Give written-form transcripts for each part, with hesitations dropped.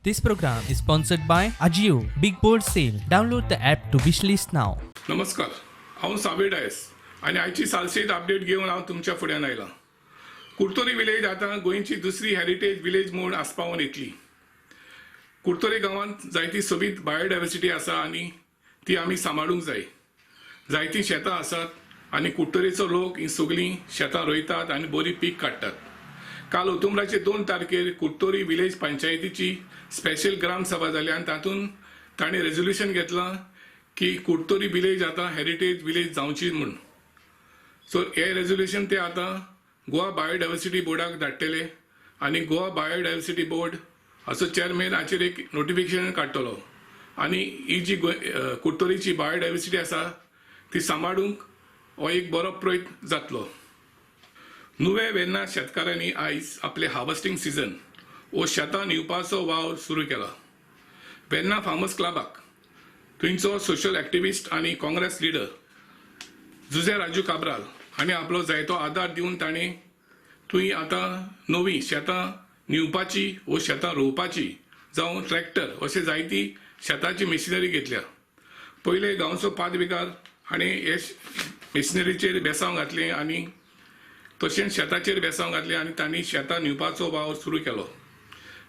This program is sponsored by Ajio Big Board Sale. Download the app to wishlist now. नमस्कार, हांव सावी डायस आनी आयची Salcete update घेवन हांव तुमच्या फुड्यान आयलां. कुडतरी विलेज आतां गोंयची दुसरी हेरिटेज विलेज म्हूण आस्पावन येतली. कुडतरी गांवांत जायती सोबीत बायोडायवर्सिटी आसा आनी ती आमी सांबाळूंक जाय. जायतीं शेतां आसात आनी कुडतरेचो लोक हीं सगळीं शेतां रोयतात आनी बरी पीक काडटात. काल ऑक्टोबराचे 2 तारखेर कुडतरी विलेज पंचायतीची स्पेशल ग्राम सभा जाली आनी तातूंत तांणी रेजोल्युशन घेतलां की कुडतरी विलेज आतां हेरिटेज विलेज जावची म्हूण. सो हे रेजोल्युशन ते आतां गोवा बायोडायवर्सिटी बोर्डाक धाडटले आनी गोवा बायोडायवर्सिटी बोर्ड हाचो चेअरमॅन हाचेर एक नोटिफिकेशन काडटलो आनी ही जी कुडतरीची बायोडायवर्सिटी आसा ती सांबाळूंक हो एक बरो प्रयत्न जातलो. नुवें वेर्ना शेतकारांनी आयज आपलें हार्वस्टींग सिजन वो शेतां निवपाचो वावर सुरू केला. वेर्ना फार्मर्स क्लबाक थंयचो सोशल एक्टिविस्ट आनी काँग्रेस लिडर जुझे राजू काब्राल हांणी आपलो जायतो आदार दिवन ताणें थंय आतां नवी शेतां निवपाची वो शेतां रोवपाची जावं ट्रॅक्टर अशे जायती शेताची मशिनरी घेतल्या. पयले गांवचो पादविगार हाणें हे मशिनरीचेर बेसांव घातलें आनी तशेंच शेताचेर बेसांव घातलें आनी तांणी शेतां निवपाचो वावर सुरू केलो.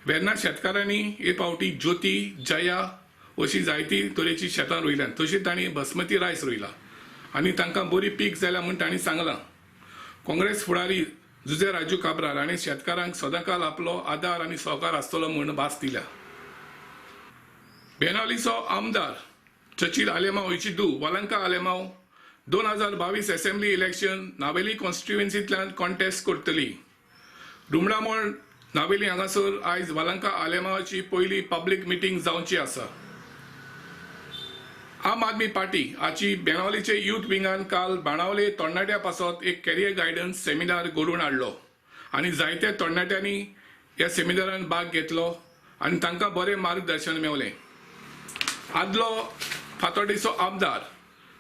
वेर्ना शेतकारांनी हे फावटी ज्योती, जया अशी जायती तरेची शेतां रोयल्यात. तशीं तांणी बासमती रायस रोयला आनी तांकां बरी पीक जाल्या म्हूण तांणी सांगलां. काँग्रेस फुडारी जुझे राजू काब्राल हाणें शेतकारांक सदांकाल आपलो आदार आनी सहकार आसतलो म्हूण भास दिल्या. बेनावलीचो आमदार चर्चील आलेमाव हिची धूव वालंका आलेमाव 2022 असेंब्ली इलेक्शन नावेली कॉन्स्टिट्युएन्सींतल्यान कॉन्टेस्ट करतली. रुमडामळ नावेली हांगासर आयज वालंका आलेमावाची पयली पब्लीक मिटींग जावची आसा. आम आदमी पार्टी हाची बेनावलीचे युथ विंगान काल बाणावले तरणाट्या पासत एक कॅरियर गायडन्स सेमिनार घडोवन हाडलो आनी जायत्या तरणाट्यांनी ह्या सेमिनारान भाग घेतलो आनी तांकां बरें मार्गदर्शन मेवलें. आदलो फातोर्डेचो आमदार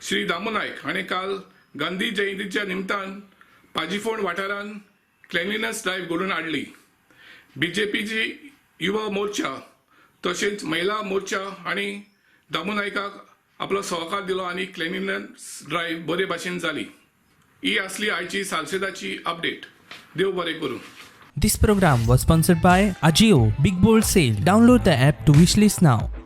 श्री दामू नायक हाणें काल गांधी जयंतीच्या निमतान पाजीफोंड वाठारांत क्लिनलीनस ड्रायव्ह घडोवन हाडली. बीजेपीची युवा मोर्चा तशेंच महिला मोर्चा हांणी दामू नायकाक आपलो सहकार दिलो आनी क्लिनलीनस ड्रायव्ह बरे भाशेन जाली. ही आसली आयची सालसेदाची अपडेट. देव बरें करूं. This program was sponsored by Ajio Big Bold Sale. Download the app to wishlist now.